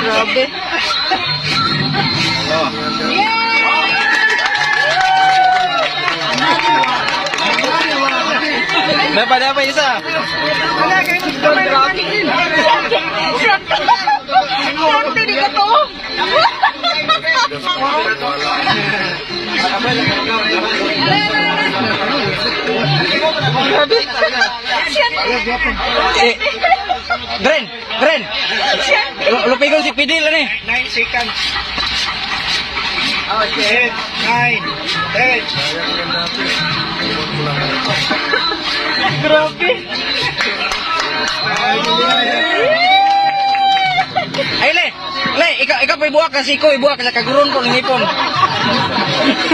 Grabe. Dapat, dapat isa. Swerte di ka to. Grabe. Eh, Dren, Dren. Lupigon si Pidil ani. 9 seconds. 8, 9, 10. Grabe. Ay le. Le, ikaw ikaw pa ibuak kasi ko ibuak sa kaguron ko ngipon.